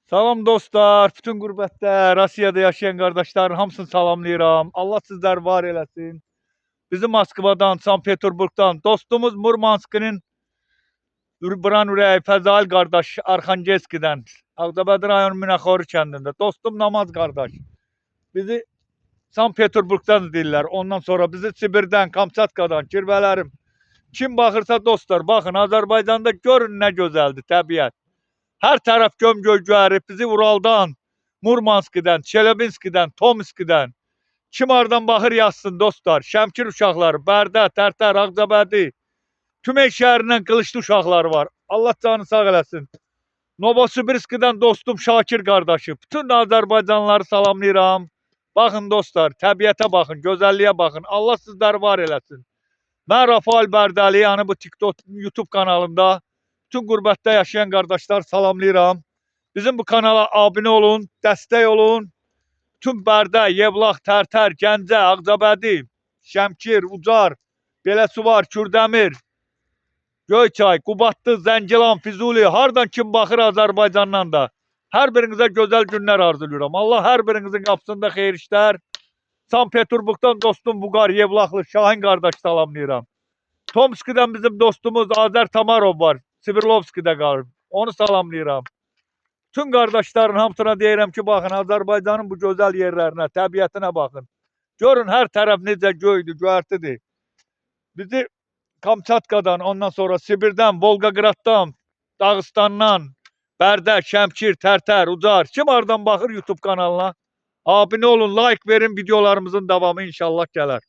Salam dostlar, bütün qürbətdə, Rusiyada yaşayan qardaşların hamısını salamlayıram. Allah sizləri var eləsin. Bizi Moskvadan, Sankt-Peterburqdan, dostumuz Murmanskının Buran ürəyi Fəzail qardaş Arxangelskidən, Ağdabədi rayonu Minəxori kəndində. Dostum Namaz qardaş. Bizi Sankt-Peterburqdan deyirlər. Ondan sonra bizi Sibirdən, Kamçatkadan, kirvələrim. Kim baxırsa dostlar, baxın Azərbaycanda görün nə gözəldir təbiət. Hər tərəf gömgöy göyərib, bizi Uraldan, Murmanskidən, Çelebinskidən, Tomskidən. Kim hardan baxır yazsın dostlar. Şəmkir uşaqları, Bərdə, Tərtər, Ağcabədi, Tümey şəhərindən qılıçlı uşaqları var. Allah canı sağ eləsin. Novosibirskidən dostum Şakir qardaşı. Bütün Azərbaycanlıları salamlayıram. Baxın dostlar, təbiətə baxın, gözəlliyə baxın. Allah sizləri var eləsin. Mən Rafael Bərdəli, yəni bu TikTok, YouTube kanalında bütün qürbətdə yaşayan qardaşlar salamlayıram. Bizim bu kanala abunə olun, dəstək olun. Bütün Bərdə, Yevlax, Tərtər, Gəncə, Ağcabədi, Şəmkir, Ucar, Beləsuvar, Kürdəmir, Göyçay, Qubadlı, Zəngilan, Füzuli, hardan kim baxır Azərbaycandan da. Hər birinizə gözəl günlər arzulayıram. Allah hər birinizin qapısında xeyir işlər. Sankt-Peterburqdan dostum Vüqar Yevlaxlı Şahin qardaş salamlayıram. Tomskidən bizim dostumuz Azər Tamarov var. Svirlovskidə qalır. Onu salamlayıram. Bütün qardaşların hamısına deyirəm ki, baxın Azərbaycanın bu gözəl yerlərinə, təbiətinə baxın. Görün hər tərəf necə göydür, göyərtidir. Bizi Kamçatkadan, ondan sonra Sibirdən, Volqoqraddan, Dağıstandan, Bərdə, Şəmkir, Tərtər, Ucar, kim hardan baxır YouTube kanalına? Abunə olun, like verin, videolarımızın davamı inşallah gələr.